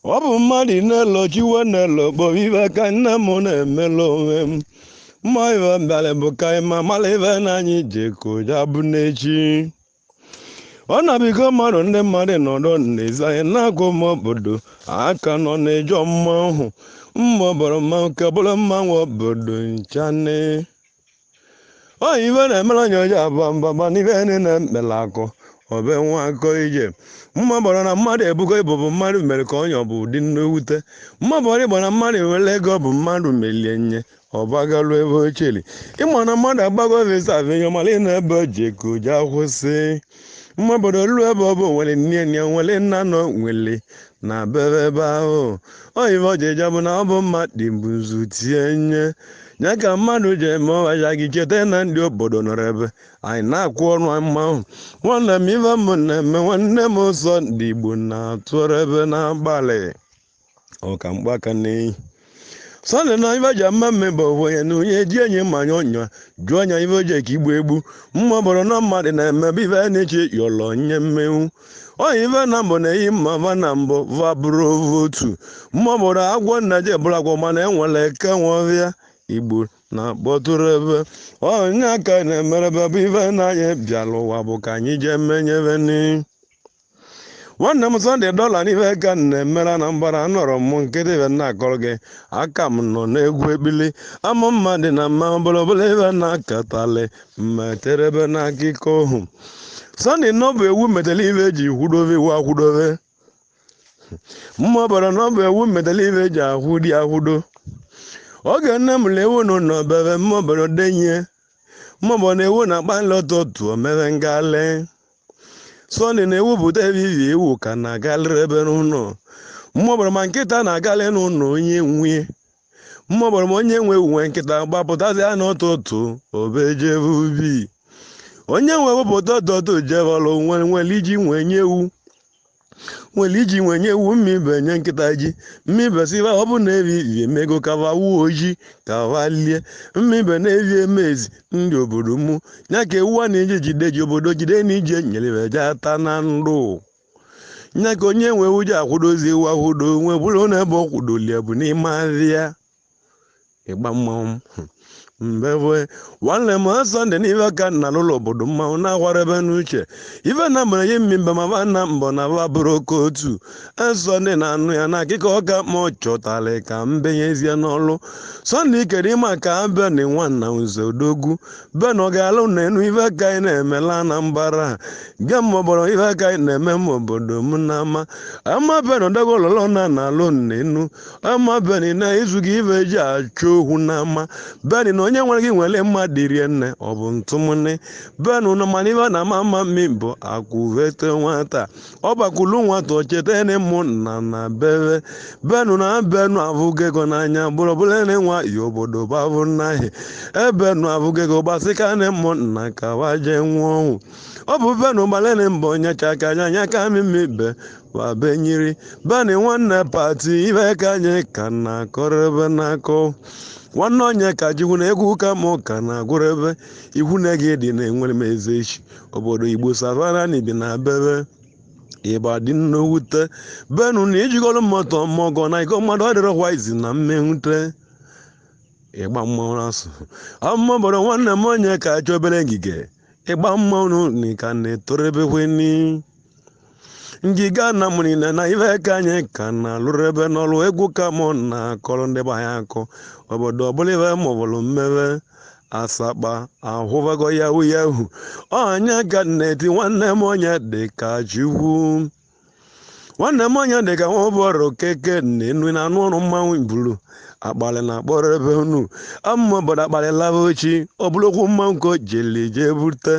Ọ bụ mmadụ na-elo chiwe na-elo kpọrọ ibe ka nne m na-emela onwe m. Mma ibe mbịalị bụ ka ịma mara ibe na anyị ji koja bụ n'echi. Ọ na-abịgo mmadụ ndị mmadụ nọdụ n'ezi anyị na-agụ m obodo aka nọ n'ejọ mmanwụ mma ọbọrọ mmanwụ ka bụrụ mmanwụ obodo nchane. Ọ ibe na-emere onye ọjọọ abụọ mba mana ibe niile mkpere akụ obe nwa akọ ije. Mma bọrọ na mmadụ ebugo ibu bụ mmadụ mere ka onye ọ bụ ụdị nnewute. Mma bọrọ ịgba na mmadụ ewere ego bụ mmadụ melie nye ọbagalu ebe ocheli. Ịma na mmadụ agbago visa vinyo mara ị na-ebe ji koja kwụsị. Mma obodo elu ebe ọ bụ nwere nne ya nwere nna nọ nwere na bebe ebe ahụ. Ọ ibe ọ ji eje bụ na ọ bụ mmadụ bụ nzu tie nye. Ya ka mmadụ ji eme ọya gị cheta na ndị obodo nọrọ ebe anyị na-akwụ ọnụ mmanwụ. Nwanne m ibe m na-eme nwanne m ụzọ ndị Igbo na-atụrụ ebe n'abalị. Ọ ka mkpaka n'enyi. Sọnde na ibe ji ama mme bụ onye na onye ji enyi mmanya ọnya jụọ anya ibe oje ka igbu egbu. Mma bụrụ na mmadụ na-emebe ibe na-eche yọlọ nye mmenwu. Onye ibe na mbụ na-eyi mma va na mbụ va bụrụ otu. Mma bụrụ agwọ nna ji bụrụ agwọ mana enwere eke nwọbịa. Igbo na-akpọtụrụ ebe onye aka na-emerebe bụ ibe na anyị bịara ụwa bụ ka anyị jee menyebe ni. Nwanne m Sọnde dọla n'ife ka m na-emere na mbara nọrọ m nkịtị ibe na-akọrọ gị aka m nọ n'egwu ekpili ama mma dị na mma bụlụbụlụ ibe na-akatali mmeterebe n'akụkọ ohu. Sọnde nọbụ ewu metele ibe eji kwudobe iwu akwudobe. Mma ọbara nọbụ ewu metele ibe eji akwụdi akwudo. Oge nne m na ewu nọ n'obebe mma ọbara denye. Mma ọbara na ewu na-akpa nlọta otu omebe ngalị. Sọnde na-ewupụta ebe ivi ewu ka na-agalịrị ebe n'ụlọ. Mma ọbara ma nkịta na-agalị n'ụlọ onye nwe. Mma ọbara ma onye nwe ewu nwe nkịta gbapụtazi n'ụtụtụ obejebe ubi. Onye nwe wepụta ụtụtụ jebọlụ nwere nwere iji nwe nye ewu. Nwere iji nwe nye ewu mmibe nye nkịta ji. Mmibe siba ọ bụ na evi ivi emego kava wuo ojii ka va lie. Mmibe na-evi emezi ndị obodo mụ. Ya ka ewu a na-eji jide ji obodo jide na ije nyere je ata na ndụ. Ya ka onye nwe ewu ji akwụdozi ewu akwụdo nwe bụrụ na ebe ọ kwudolie bụ n'ime ahịa. Ịgba mmanwụ. Mbebe nwanne m Sọnde n'ife ka nna n'ụlọ obodo mmanwụ na-akwarebe n'uche. Ife na mbụ na-enye mmimba ma va na mbọ na va bụrụ oke otu. Sọnde na-anụ ya na akịka ọka ma ọ chọtara ka mbenyezie n'ọlụ. Sọnde ikere ịma ka abịa na nwanna nze odogwu. Be na ọ ga-alụ na enu ife ka anyị na-emela na mbara. Ge m obodo ife ka anyị na-eme m obodo m n'ama. Ama be na ọdago lọlọ na na-alụ n'enu. Ama be na izughị ife eji achọ okwu n'ama. Be na onye nwere gị nwere mmadụ rie nne ọ bụ ntụmnị. Benụ na mana ife na ama mma mmi bụ akwụvete nwata. Ọ bakwulu nwata o cheta na mụ na na bebe. Benụ na benụ abụghị ego n'anya bụrụ bụrụ na nwa ya obodo babụ n'ahịa. Ebenụ abụghị ego gbasịka na mụ na ka waje nwụọ ọnwụ. Ọ bụ benụ gbalịrị mbọ nyecha ka anya anya ka mimi be wa benyiri. Benụ nwanne pati ife ka anyị ka na-akọrọ ebe na-akọ. Nwanne onye ka jikwu na egwu ka mụ ka na-agwụrụ ebe ikwu na gị dị na enwere m eze echi. Obodo Igbo savana na ibi na bebe. Ịgba dị nnewute. Benụ na ijikọrọ mmoto mmọgọ na iko mmadụ ọ dịrọkwa izi na mmenwute. Ịgba mmanwụ asụ. Amma obodo nwanne m onye ka achọ obere ngige. Ịgba mmanwụ na ka na-etorebekweni. Ngịga na mụ niile na ife ka anyị ka na-alụrụ ebe n'ọlụ egwu ka mụ na-akọrọ ndị be anyị akọ. Obodo ọbụla ife maọbụlụ mmebe asakpa ahụbago yahu yahu. Onye ka na-eti nwanne m onye dị ka Chukwu. Nwanne m onye dị ka nwa ụbọrọ keke na enu na anụ ọrụ mmanwụ buru. Akpalị na-akpọrọ ebe unu. Amma obodo akpalị laba ochi. Ọ bụrụ okwu mmanwụ ka o jeli jee bute.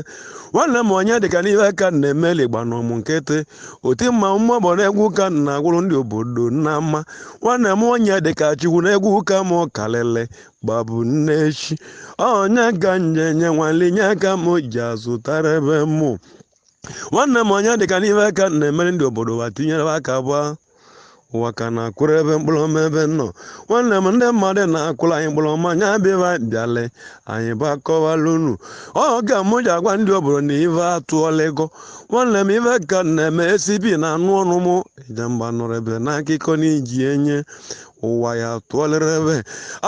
Nwanne m onye dịka n'ife ka na-emeli gbanọmụ nkịtị. Oti mmanwụ mma obodo egwu ka na-agwụrụ ndị obodo n'ama. Nwanne m onye dịka Chukwu na egwu ka mụ kalịlị gbabụ nne echi. Onye ka nje nye nwale nye aka m ji azụtara ebe mụ. Nwanne m onye dịka n'ife ka na-emere ndị obodo wa tinyere aka gba. Ụwa ka na-akwụrụ ebe mkpụrụ ọma ebe nọ. Nwanne m, ndị mmadụ na-akwụrụ anyị mkpụrụ ọma nya bịa bịale anyị bụ akọwala unu. Ọ ga mụ ji agwa ndị obodo na ive atụọla ego. Nwanne m, ive ka na-eme esibi na anụ ọnụ mụ ije mba nụrụ ebe na akụkọ na iji enye ụwa ya tụọlịrị ebe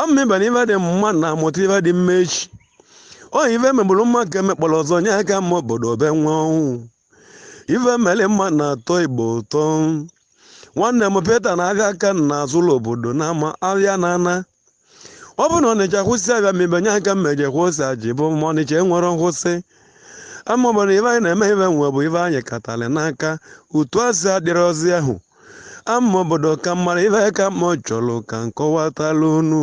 amịba na ive dị mma na amụta ive dị mma echi. Ọ ive megburu mma ka emekpọrọ ọzọ nye aka mma obodo be nwe ọnwụ. Ive mere mma na-atọ Igbo ụtọ. Nwanne m, Pete na-abịa aka na azụ ụlọ obodo na-ama abịa na ana. Ọ bụ na Ọnịcha kwụsị abịa ma ibe nye aka mmeje kwụsị aji bụ ma Ọnịcha enwere nkwụsị. Ama obodo ibe anyị na-eme ibe nwe bụ ibe anyị katalị n'aka utu asị adịrọzi ahụ. Ama obodo ka mara ibe ka mma chọrọ ka nkọwatala unu.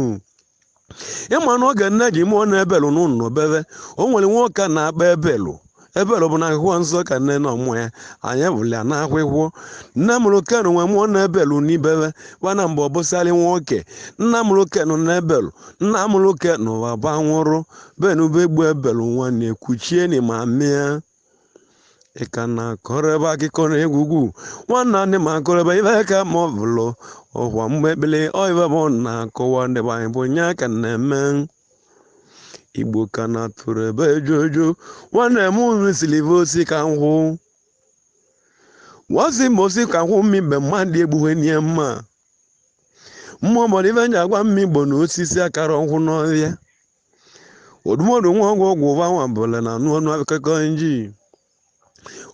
Ịma na oge nne ji mụọ na ebelu n'ụlọ bebe, o nwere nwoke na-akpa ebelu. Ebelu bụ na akwụkwọ nsọ ka nne na ọmụ ya anyị bụla na akwụkwọ. Nne mụrụ kenu nwe mụọ na ebelu n'ibebe gbana mgbe ọbụsarị nwoke. Nna mụrụ kenu na ebelu, nna mụrụ kenu waba nwụrụ benube gbu ebelu nwa na-ekwuchie ni ma mịa. Ị ka na-akọrọ ebe akụkọ na egwugwu nwanne anyị ma akọrọ ebe ibe ka ma ọ bụlụ ọkwa mgbe ekpele ọ ibe bụ na-akọwa ndị be anyị bụ nye aka na-eme Igbo ka na-atụrụ ebe jojo. Nwanne m, unu siri ibe osi ka nkwụ wọsi ma osi ka nkwụ mma ibe mmadụ egbughe nie mma mmụọ obodo. Ibe nji agwa mma Igbo na osisi akara nkwụ n'ọhịa odumodu nwa ọgwụ ọgwụ ụva nwa bụla na anụ ọnụ akụkọ nji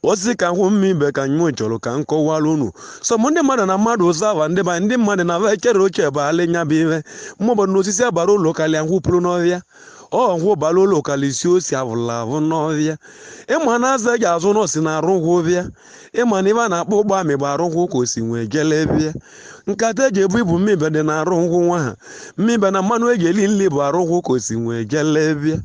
osi ka nkwụ mma ibe ka nyụ chọrọ ka m kọwara unu. Sọm ndị mmadụ na mmadụ ụzọ awa ndị ba ndị mmadụ na ava echere oche bụ alị nya bụ ibe mmụọ obodo na osisi abara ụlọ karịa nkwụ pụrụ n'ọhịa. Ọ nkwụ bara ụlọ karịa isi osi avụla avụ n'ọhịa. Ịma na aza eji azụ nọọsị na-arụ nkwụ bịa. Ịma na ibe a na-akpọ ụgbọ amị bụ arụ nkwụ ka o si nwee jele bịa. Nkata eji ebu ibu mmibe dị na arụ nkwụ nwa ha mmibe na mmanụ eji eli nli bụ arụ nkwụ ka o si nwee jele bịa.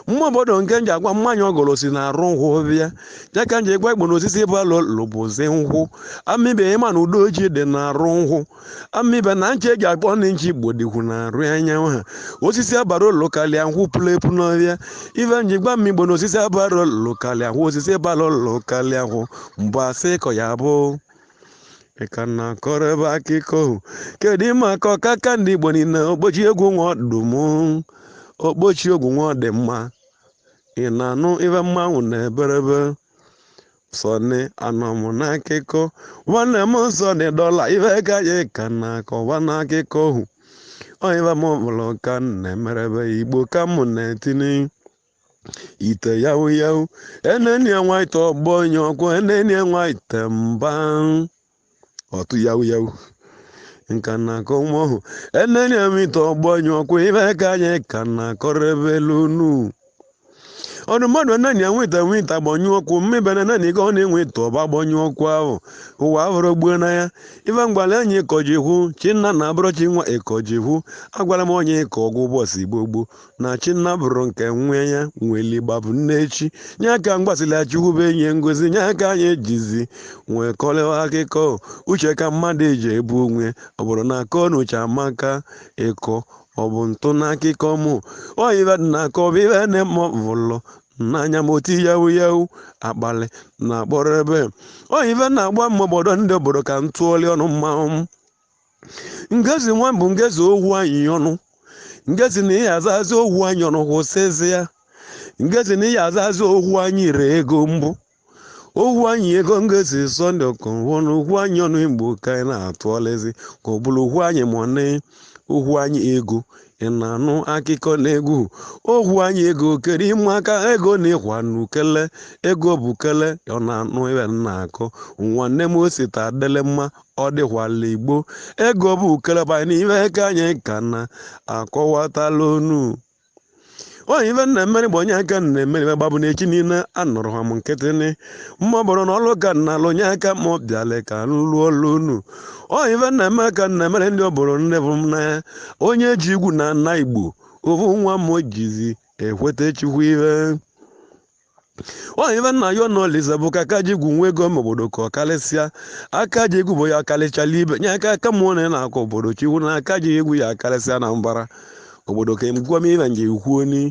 Mmụọ obodo nke nji agwa mmanya ọgọrọ si na arụ nkwụ bịa ya ka nji gwa Igbo na osisi bụ alụ lụbụzi nkwụ amibe. Ịma na udo ojii dị na arụ nkwụ amibe na ncha eji akpọ ndị nchi Igbo dịkwu na arụ anyanwụ ha. Osisi abara ụlọ karịa nkwụ pụrụ epu n'ọhịa. Ife nji gwa m Igbo na osisi abara ụlọ karịa nkwụ, osisi bara ụlọ karịa nkwụ mbụ asị kọ ya bụ ị ka na-akọrọ ebe akụkọ. Kedu maka ọkaka ndị Igbo niile okpochi egwu nwa ọdụm okpochi egwu nwa dị mma? Ị na-anụ ife mmanwụ na eberebe sọni anọmụ n'akụkọ. Nwanne m, sọni dọla ife ka anyị ka na-akọwa n'akụkọ hụ onye m bụrụ ka na-emerebe Igbo ka mụ na-etinye ite yawu yawu eneni nwa ite ọgbọ onye ọkwụ eneni nwa ite mba ọtụ yawu yawu nka na-akọ nwa ọhụ eneni m ite ọgbọ onye ọkwụ ife ka anyị ka na-akọrọ ebe elu unu ọdụ mmadụ eneni enwe ite nwe ite agbanyụ ọkụ mmibe na eneni ka ọ na-enwe ite ọba agbanyụ ọkụ ahụ ụwa ahụrụ gbuo na ya. Ife mgbala enyi ịkọjikwu chinna na abụrụ chi nwa ịkọjikwu agwara m onye ịkọ ọgwụ ụbọchị Igbo gboo na chinna bụrụ nke nwe ya nweli gbabụ nne echi nye aka mgbasili achukwu bụ enyi ngozi nye aka anyị ejizi nwee kọlewa akụkọ uche ka mmadụ eji ebu onwe ọ bụrụ na akọ na uche amaka ịkọ ọ bụ ntụ na akụkọ mụ ọ ife dị na akọ bụ ife na-eme vụlụ n'anya ma oti yawu yawu akpali na akpọrọ ebe ọ ife na-agba m obodo ndị obodo ka m tụọli ọnụ mmanwụ ngezi nwa bụ ngezi ohu anyị ọnụ ngezi na ihe azazi ohu anyị ọnụ kwụsịzi ya ngezi na ihe azazi ohu anyị ree ego mbụ ohu anyị ego ngezi sọnde ọkọnwụ na ohu anyị ọnụ Igbo ka anyị na-atụọlezi ka ọ bụrụ ohu anyị mọne ohu anyị ego. Ị na-anụ akụkọ na egwu ohu anyị ego kedu ịma aka ego na ịkwa nukele ego bụ kele ọ na-anụ ebe na-akọ nwanne m osita adịle mma ọ dịkwala Igbo ego bụ kele banye n'ife ka anyị ka na akọwatala onu onye ife nna mmeri bụ onye aka nna emeri gbabụ n'echi niile anọrọ ha m nkịtị ni mma bụrụ na ọlụ ka nna alụ onye aka m bịala ka m lụọ ọlụ unu onye ife nna eme ka nna emere ndị obodo nne bụ m n'anya onye ji igwu na nna Igbo ofu nwa m jizi ekweta chukwu ife onye ife nna ya ọnụ Olise bụ ka aka ji igwu nwa ego ma obodo ka ọ karịsịa aka ji egwu bụ ya karịchala ibe nye aka aka mụọ na na-akọ obodo chukwu na aka ji egwu ya karịsịa na mbara obodo ka emgwam ibe nje kwuo ni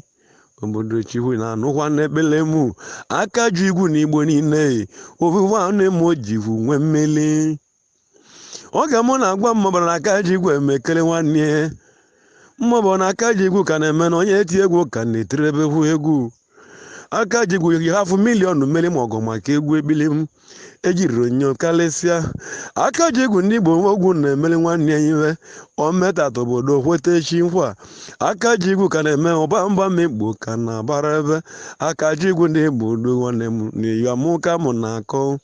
obodo chukwu na-anụkwa n'ekpele mụ aka ji igwu na Igbo niile ofufe anụ emo jikwu nwee mmeli. Oge mụ na-agwa mmọbara na aka ji igwe emekele nwanne ya mmọbụ na aka ji egwu ka na-eme na onye eti egwu ka na-etirebekwu egwu. Aka ji egwu yi hafụ miliọnụ mmeri ma ọgụ maka egwu ekpili m ejiri onyo karịsịa. Aka ji egwu ndị Igbo ogwu na-emeri nwanne ya iwe ometata obodo kweta echi nkwa. Aka ji egwu ka na-eme ụba mba m Igbo ka na-agbara ebe. Aka ji egwu ndị Igbo udo nwanne m n'iyu amụka mụ na-akọ.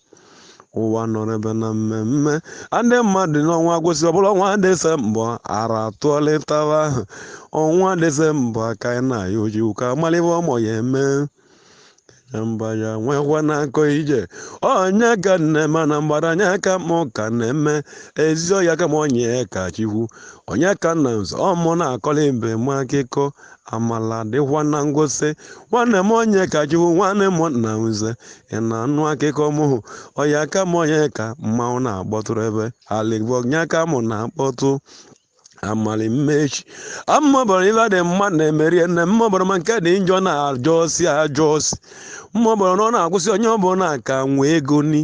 Ụwa nọrọ ebe na mmemme ndị mmadụ n'ọnwa gwụsị ọbụla ọnwa Disemba ara atụọlịtaba ọnwa Disemba ka anyị na-aya oji ka malibe ọmọ ya eme mba ya nwekwa na-akọ ije onye ka na-eme na mgbada anya ka mụ ka na-eme ezi ọya ka m onye ka chikwu onye ka nna nzọ ọmụ na-akọla ibe m akụkọ amala dịkwa na ngwụsị nwanne m onye ka chikwu nwanne m nna nze ị na-anụ akụkọ mụ ọya ka m onye ka mmanwụ na-akpọtụrụ ebe alịgbo nya ka mụ na-akpọtụ amali mmechi mmọbọrọ ife dị mma na-emeri nne mmọbọrọ ma nke dị njọ na-ajọ osi ajọ osi mmọbọrọ na ọ na-akwụsị onye ọbụla ka nwee ego ni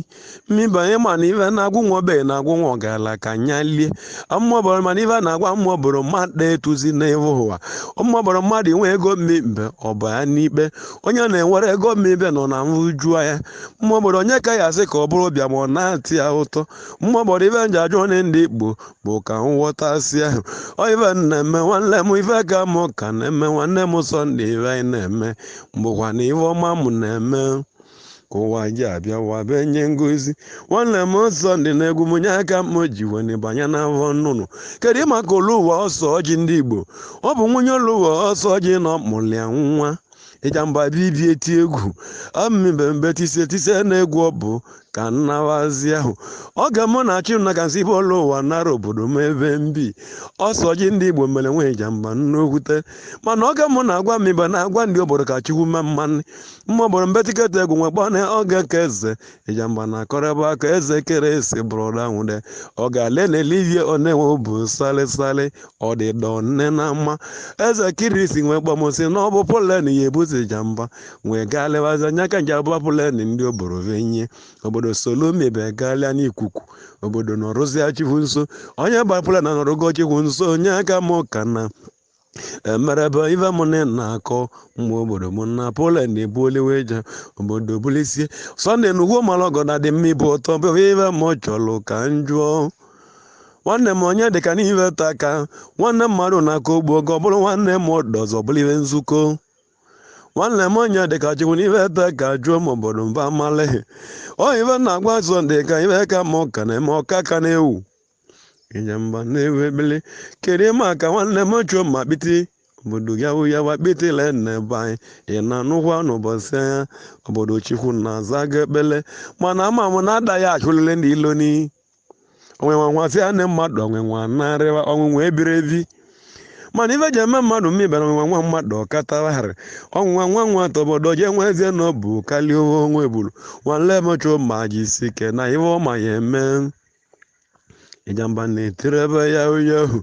mmibanye mana ife na-agwụ nwa ogbenye na-agwụ nwa ọgala ka nya lie mmọbọrọ mana ife na-agwa mmọbọrọ mmadụ etuzi n'ebe ụwa mmọbọrọ mmadụ inwe ego mmimbe ọba ya n'ikpe onye na-enwere ego mmibe nọ na nhụju anya mmọbọrọ onye ka ya asị ka ọ bụrụ bịa ma ọ na-atị ya ụtọ mmọbọrọ ife nji ajụ onye ndị Igbo bụ ka nghọtasị ahụ ife na-eme nwanne m ife ka mụ ka na-eme nwanne m Sọnde ife anyị na-eme mbụkwa na ife ọma m na-eme ka ụwa ji abịa ụwa bee nye ngozi nwanne m Sọnde na egwu m nye aka m ji wene banye n'afọ nnụnụ. Kedu maka olu ụwa ọsọ ọjị ndị Igbo? Ọ bụ nwunye olu ụwa ọsọ ọjị na ọmụlịa nwa ịjamba bibie eti egwu amịbembe tise tise na egwu ọ bụ ka nnawazi ahụ oge mụ na chimna ka nsị bụ ụlọ ụwa nara obodo m ebe mbi ọsọ ji ndị Igbo mere nwe ịjamba nnukwute mana oge mụ na-agwa m ibe na-agwa ndị obodo ka chukwu mee mmanụ mma obodo mbe tiketi egwu nwekpọ na oge ka eze ịjamba na-akọrọba aka eze kere esi bụrụda nwude ọ ga-ale na elivie ọ na-enwe bụ salịsalị ọdịdọ nne na mma eze kirisi nwee kpọmụsị na ọ bụ polen ya ebuzi ịjamba nwee gaa lewazi anya ka nje abụba polen ndị obodo venye obodo solomibe galịa n'ikuku obodo nọrụzie chikwu nso onye gbapụla na nọrụgo chikwu nso onye aka m ka na emerebe ife m na-akọ mgbe obodo m na poland ebuoliwe ja obodo bulisie Sọnde na ugwu malọgọ na dị mma ịbụ ụtọ bụ ife m chọrọ ka m jụọ nwanne m onye dịka n'ife ta ka nwanne mmadụ na-akọ ogbu oge ọ bụrụ nwanne m ọzọ bụrụ ife nzukọ nwanne m onye dịka chukwu n'ife ta ka jụọ m obodo mba mmalị ọ ife na-agwa Sọnde ka ife ka m ka na-eme ọka ka na-ewu ịnyamba na-ewu ekpele kedu maka nwanne m chụọ ma kpịtị obodo ya wụ ya wa kpịtịle n'ebe anyị ị na-anụkwa n'ụbọchị anya obodo chukwu na-aza gị ekpele mana ama m na ada ya achụlele ndị iloni onwenwa nwasịa nne mmadụ onwenwa narịwa ọnwụnwa ebiri ebi mana ife ji eme mmadụ mmibara onwenwa nwa mmadụ ọkatagharị ọnwụnwa nwa nwa tọbodo jee nwezie na ọ bụ kalie onwe egburu nwanne m chụọ ma jisi ike na ife ọma ya eme ịjamba na-etiri ebe ya oyehu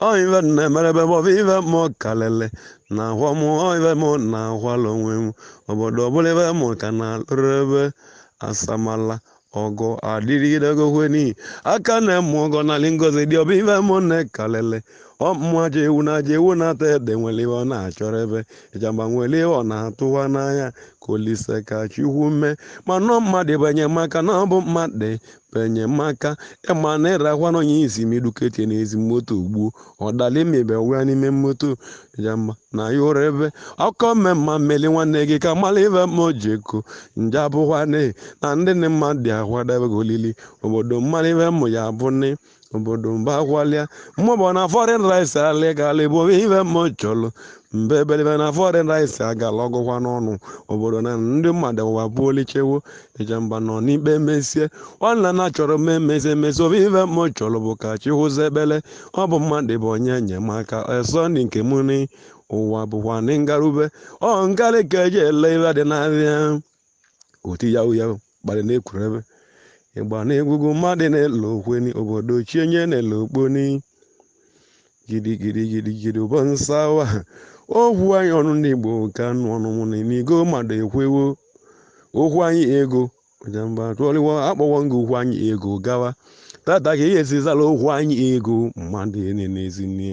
ọ ife na-emerebe maọbụ ife mụ kalele na ahwa mụ ọ ife mụ na ahwala onwe m obodo ọbụla ife mụ ka na-alụrụ ebe asamala ọgọ adịrịgidegokweni aka na-eme ọgọ n'ala ngozi dị ọbụ ife mụ na-ekalele ọmụmụ aja ewu na aja ewu na-ata ede nwere ihe ọ na-achọrọ ebe ịjamba nwere ihe ọ na-atụwa n'anya ka olise ka chukwu mee mana mmadụ bụ enyemaka na ọ bụ mmadụ bụ enyemaka ịma na ịrakwa na onye isi meduketie n'ezi moto gbuo ọ dala imebe wee n'ime moto ịjamba na ya ụra ebe ọkọ mmemma mmeli nwanne gị ka mara ibe m jeko nje abụkwane na ndị nne mmadụ akwadebe gị olili obodo mmadụ ibe m ya abụ nne obodo mba akwalịa mmụbọ na foreign rice alịgalị bụ ibe m chọlụ mbe ebelibe na foreign rice agala ọgụkwa n'ọnụ obodo na ndị mmadụ ụwa buolichewo ịjamba nọ n'ikpe mesie nwanna na chọrọ m emezi emezi obi ibe m chọrọ bụ ka chi hụzi ekpele ọ bụ mmadụ bụ onye enyemaka esoni nke mụ ni ụwa bụkwa na ngarube ọ ngarị ka eji ele ibe dị n'ahịa oti yahu yahu gbalị na-ekwuru ebe ịgba na-egwugwu mmadụ na-elo okweni obodo chienye na-elo okponi gidigidi ụbọ nsawa okwu anyị ọnụ ndị Igbo ka nụ ọnụ mụ na n'igo mmadụ ekwewo okwu anyị ego jamba tụọliwo akpọwọ nga okwu anyị ego gawa Tata ka ihe esizala okwu anyị ego mmadụ n'ezi nne.